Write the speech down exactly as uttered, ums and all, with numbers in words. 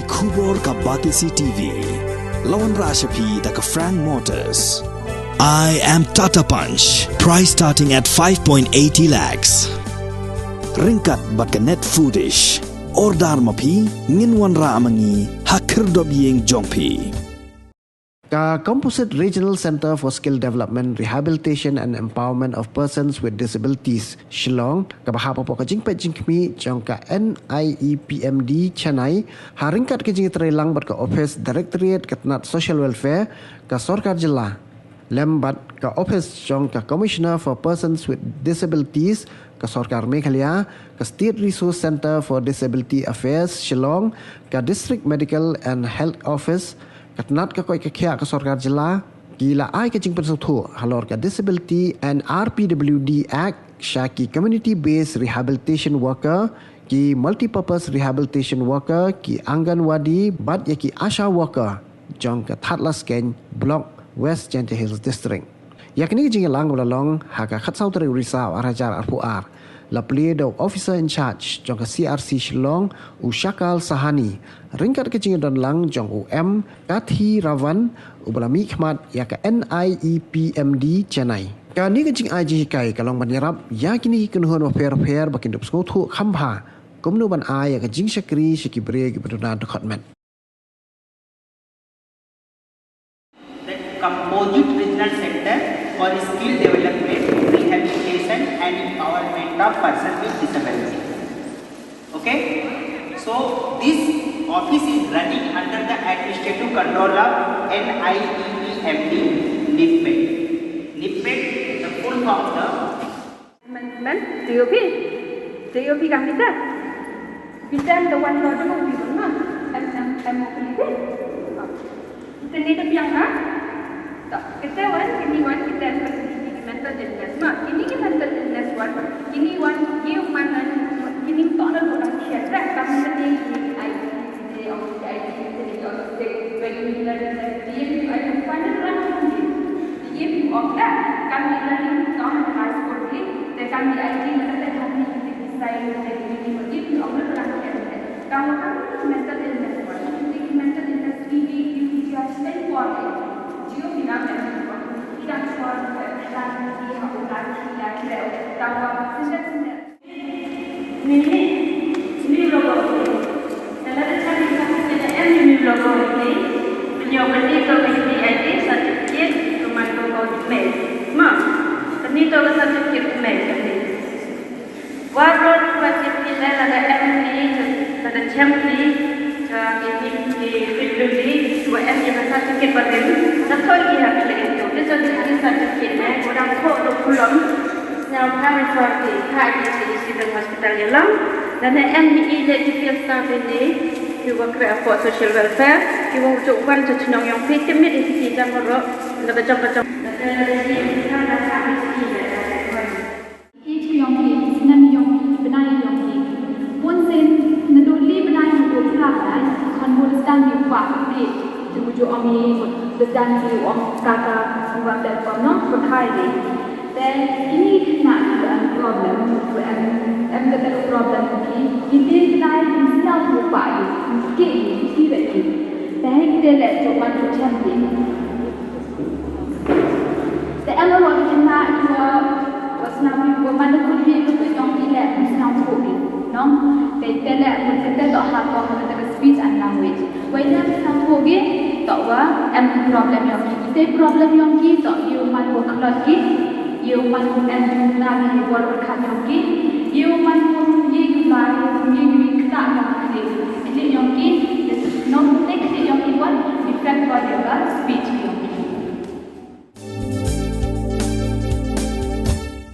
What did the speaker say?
Khubor ka Batesi T V. La wanrah sha phi da ka Frank Motors. I am Tata Punch. Price starting at five point eighty lakhs. Ryngkat bad ka Net Foodish. Order ma phi, ngin wanrah ma ngi ha khyrdop ïing jong phi. Ka Composite Regional Centre for Skill Development, Rehabilitation and Empowerment of Persons with Disabilities, Shillong, kaba hap hapoh ka jingpeit jingkhmih jong ka N I E P M D Chennai, ha ryngkat ka jingïatreilang bad ka Office Directorate ka tnat Social Welfare ka Sorkar Jylla, lem bad ka Office jong ka Commissioner for Persons with Disabilities ka Sorkar Meghalaya, ka State Resource Centre for Disability Affairs Shillong, ka District Medical and Health Office, ka tnat ka koit ka khiah ka Sorkar Jylla, ki la ai ka jingpynsngewthuh halor ka Disability and R P W D Act sha ki Community Based Rehabilitation Worker, ki Multipurpose Rehabilitation Worker, ki Anganwadi bad ïa ki ASHA Worker jong ka Thadlaskein Block, West Jaintia Hills District. Ïa kane ka jingïalang ba la long ha ka khatsaw tarik u Risaw ar hajar arphew ar, la plie da u Officer in Charge jong ka C R C Shillong, u Shakal Sahani, ryngkat ka jingdon lang jong u M Kathi Ravan, uba la mihkhmat ïa ka N I E P M D Chennai. Kane ka jingai jinghikai ka long ban ïarap ïa kine ki kynhun bapher bapher ba kin dup sngewthuh kham bha kumno ban ai ïa ka jingshakri sha ki briew kiba duna dkhot met. The Composite Regional Centre for Skill Development, Rehabilitation and Empowerment of Persons with Disability. Okay? So, this office is running under the administrative control of N I E P M D, NIPMED. NIPMED, the full form of the Amendment, T O P. T O P kam bita. Bita the one lo dulu di rumah. M M M O P. Kita ni tu piang ha. Tak, kita wan, kini wan kita akan di mental illness. Ma, kini ki mental illness wan, kini wan, kini wan, kini tak ada orang share. Kami tadi di I T. Te ong ki ai ti te ni ong te regular te ni ai te final rang ni. Te ong ka kam ni la ni tong high school ni te kam ni ai ti na te ham ni te ki sai ni te ni ni ni ong na rang ni. Kam kam mental illness wa ni te ki mental illness ni ni ni ki just temporary. Jio ki nam ni ki dang shwa ni te plan ni ha u plan ki ya ki le kam wa sendek sendek. Ni, ni logo. Lada ka chang ka sa ka em ni logo ni. Nyo beli ko ni ai ti certificate ko man ko ko me. Ma, ni to ka certificate me ka ni. Wa ro ka certificate lada em ni, lada chem ni. Ka ki ki ki ki ki wa em ni ka certificate ba ni. Ka to ki ha ki le to. Ni to ki certificate ne. Ko dang ko lo kulom. Sñiaw pha refer ki pha ki ki Civil Hospital ïalam. Lane em ni i leh ki field staff ini ki wa kre hapoh social welfare ki wa ju wan cha chnong yong phi tip miet i ki jam ro na ka jong ka jong. Ki chi yong ki, snem yong ki, bnai yong ki. Bun sien naduh li bnai haduh phra bnai, khon bu sdang ïa u kwah update. Te u ju ong ïa u, sdang ïa u ong ka ka, u ba platform no, pyrthai ïa. Te kini khynnah kiba em problem, kiba em, em kata ka problem ki, ki dei khynnah ki sñiaw kiba pah ki, ki ki ki ki ki. Te hei ki dei leh tu wan tu chem ki. Te em ro ki khynnah kiba, wa sñiaw ki, wa man ku ki tu ki jong ki leh, ki sñiaw ku ki, no? Te te leh, ku te te to ha ko ha kata ka speech and language. Wei na ki sñiaw ki, to wa em ki problem yong ki. Ki te problem yong ki, to ïa u man wa khlot ki, ïa u man wa em ki na ki bor khat yong ki, ïa u man wa